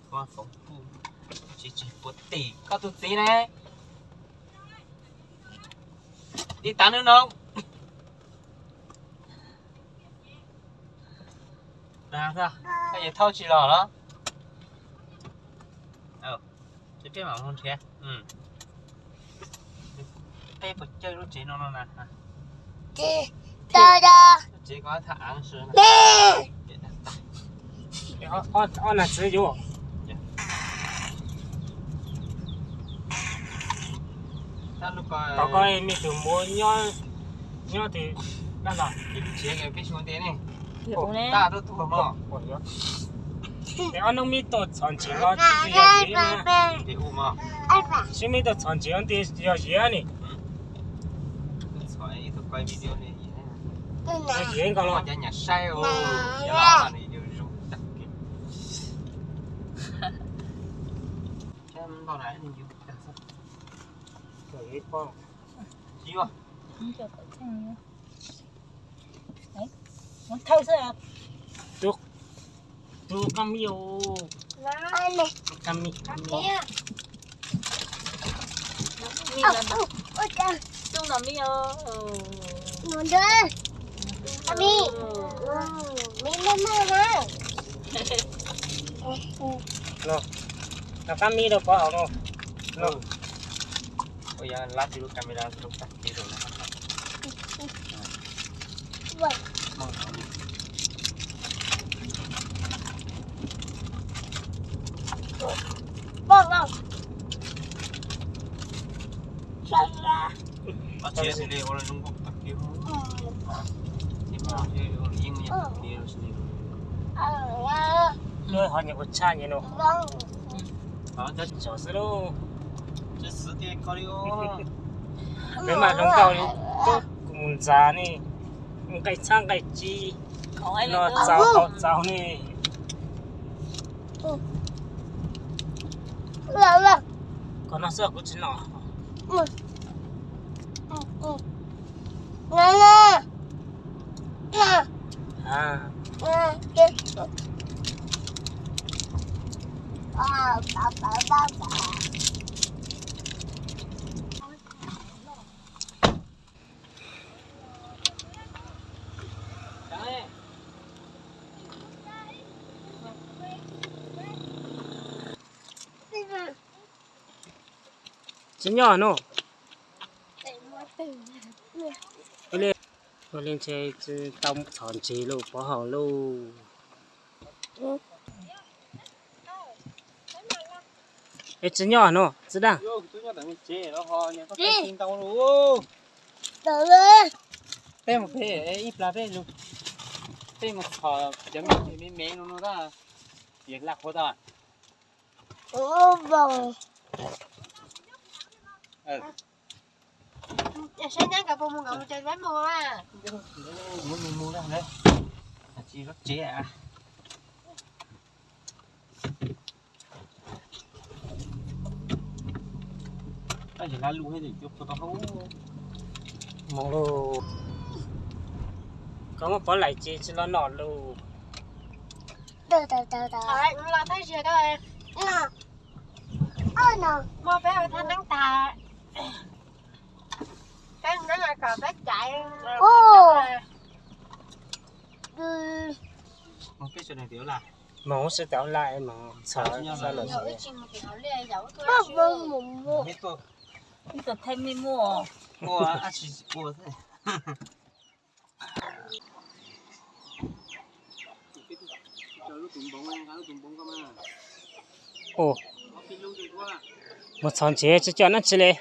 Koj foom kuj tsis tsis puav tim koj tus txiv ne. Tiv tav nws no. Koj yuav thauj tsis los los? Ces peb mam mus nrhiav. Peb puas caij lub tsev no no na? Lub tsev ko tham av. Ob nag txwv yuav. Tom koj me tus muam nyob twg dab los? Peb xyuas nte ne. Tab tuaj tuag mog. Es ob hnub me tub txhom ntsim los tsis yog zim na. Sib me tub txhom ntsim nti yog zim ni. Yog zim nkaus los. Tus, tus kab mi, kab mi, kab mi. Los kab mi rau pov haum no. Ua yog lab tsis lub camera rau tag kis rau no. Lub ho nyuam qhuav tshaj nyuam no. Tso xwb lauj. Peb mas zoo nkauj li, kuv mus ntxas ne, nqaij txhab nqaij ci, no txaus tau txaus ne. Koj noj xwb kuv tsis noj. Tsis nyob no. Ua li ntshe tau txhom ntsim lauj, pov haum lauj. Es tsis nyob no txiv dab. Peb mus pem ib plag peb lug, peb mus txhom cov me me no no tab, ces laj qhuav tau. Saib nyab nkawd puas mus nkawd mus ces peb mus. Mus mus mus, tsis lub tsev. Tab sis lub tsev tau hauv. Mus lauj. Koj muab pov laim ces tsis los noj lauj. Los thaj ziag ko. Muaj peb ua thaj neeb tag. Peb neeb kom peb caiv. Mus peb sawv daws tias lam mus txhom xab lawm. Ib tug thaj me muaj. Ua ab tsis ua xwb. Mus txhom ntsev tsis coj nab tsi li.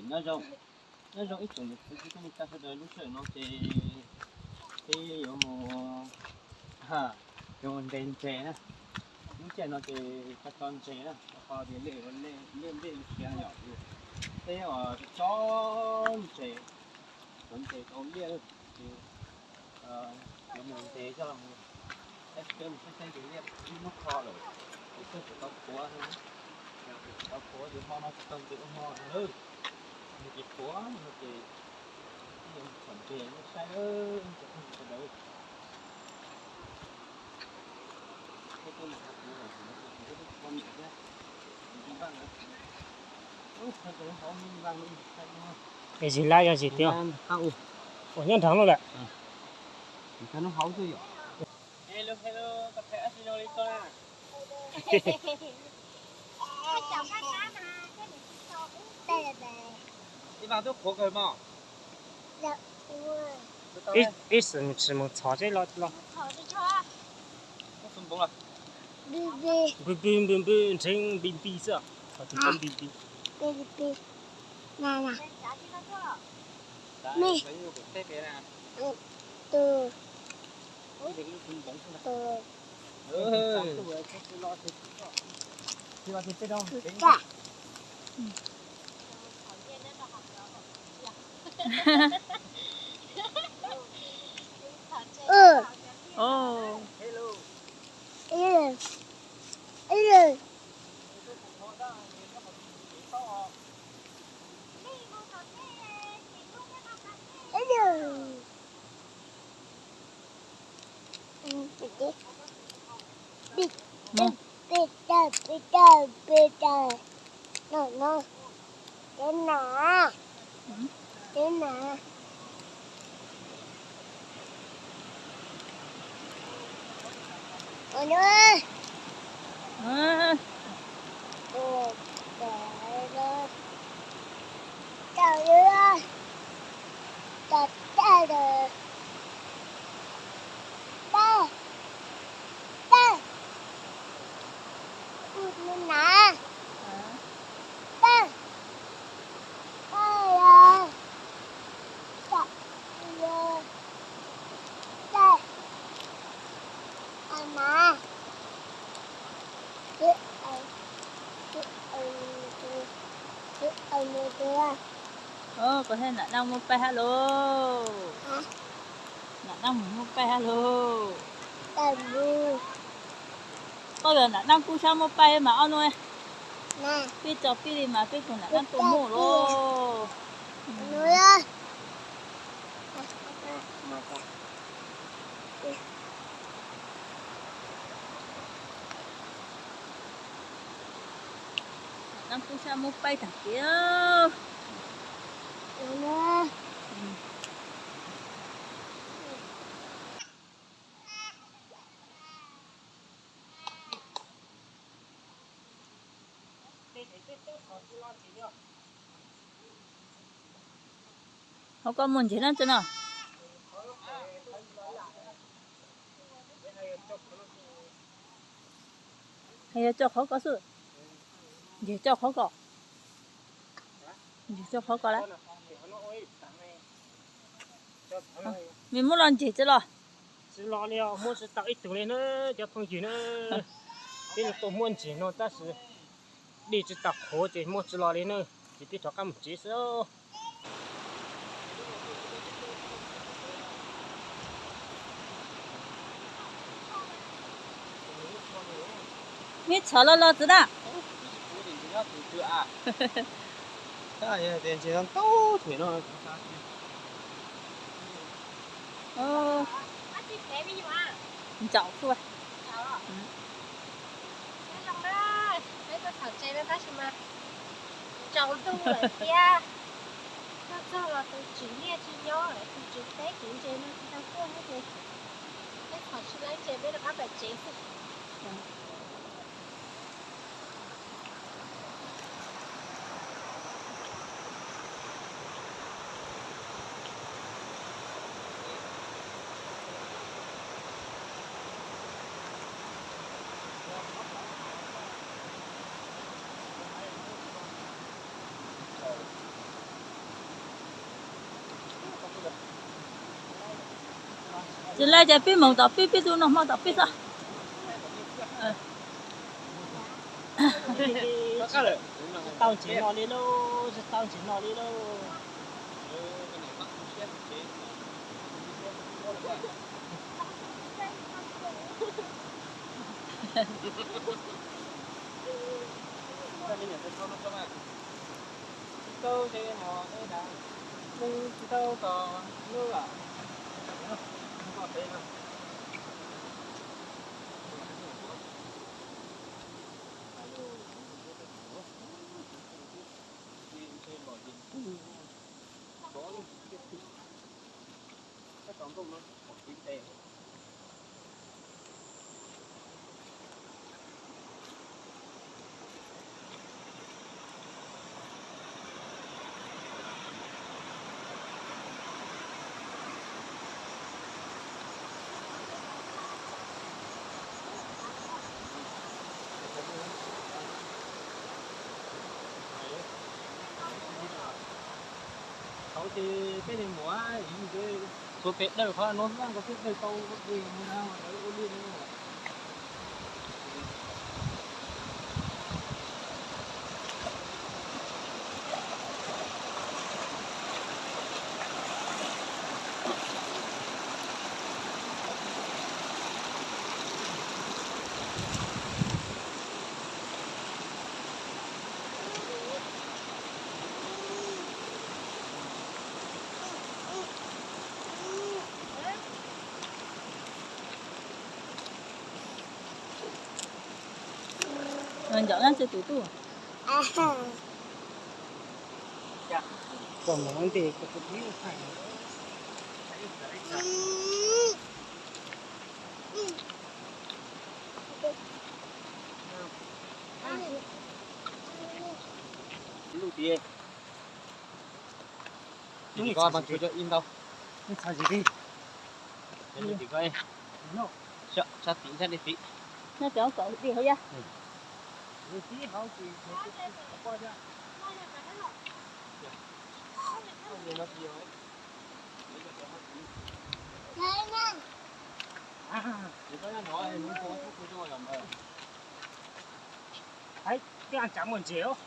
Nyob zoo ib tsoom niam txiv kwv tij neej tsa sawv daws, lub sij hawm no ces Yuav mus, yuav mus ntes ntses na. Lub caij no ces tso tso ntses na, rau qhov tias liaj, liaj, liaj nplej khiav yom. Peb uas tso ntses, tso ntses rau liaj ces yuav mus ntes coj los, peb mus saib saib ces liaj ib hnub kho lawm, ces twb tsis tau qhuav, tsis tau qhuav ces hmo no tsis tau ntses ua hmo no lawm. Nws ces qhuav no ces yuav mus txhom ntses saib sawv daws. Es zis lab yog zis tiag? Ua nyob nrog lawm. Ib xwm tsis mus txhom seb los. Npwj npwj npwj npwj nrheeb npij npij xwb, txhom tus npij npij. Peb tawg, peb tawg, peb tawg. No, no. Cov nas, cov nas. Ua no. Ua, ua, ua, tawg, tawg, tawg, tawg. Nas, tawg, tawg, tawg, tawg, nas. Kuv thiaj nam daj muaj paib hab lauj. Nam daj mus muaj paib hab lauj. Koj yog nam daj kub sab muaj paib mas ob nub. Peb tso peb li mas peb tus nam daj tus muaj lauj. Nam daj kub sab muaj paib tag kev. Hauv ko muaj ntses na tso no. Yog tso qhov ko xwb. Ntses tso qhov ko. Ntses tso qhov ko lawm. Nws muab los ntses tsis los? Tsis los li os, muab tsis tau ib tug li na cov phooj ywg na. Peb tuaj muab ntses no tab sis dej tsis tau qhuav ces muab tsis los li na. Ces peb rov qab mus tsev xwb. Neb txhom los los txwv na. Ntsaum xwb. Peb tuaj txhom ntses no tab sis mas tsaus ntuj lawm thiab. Tuaj txog los tus tswv liaj tsis nyob lawm, tus tswv teb kev ntses no tsis tau tuaj thiab ces peb txhom tsis laib ntses peb rov qab pais tsev xwb. Tsis laj ces peb moog tom peb, peb tug noj hmo tom peb xwb. Tau tsev no li lauj, tau tsev no li lauj. Tsis tau ces mus, tsis tau tos lub, peb no. Thaum ces peb neeg muam ib txhua pem dawm qhov no xwb, koj peb dawm tau koj peb mus na, lawv ua liaj no. Nco qab txij tus tub. Lub tiag. Ib ntau. Sab tim sab tim. Nyob cov kaum tim hauv yaj. Hais, twb tsav muaj ntses os.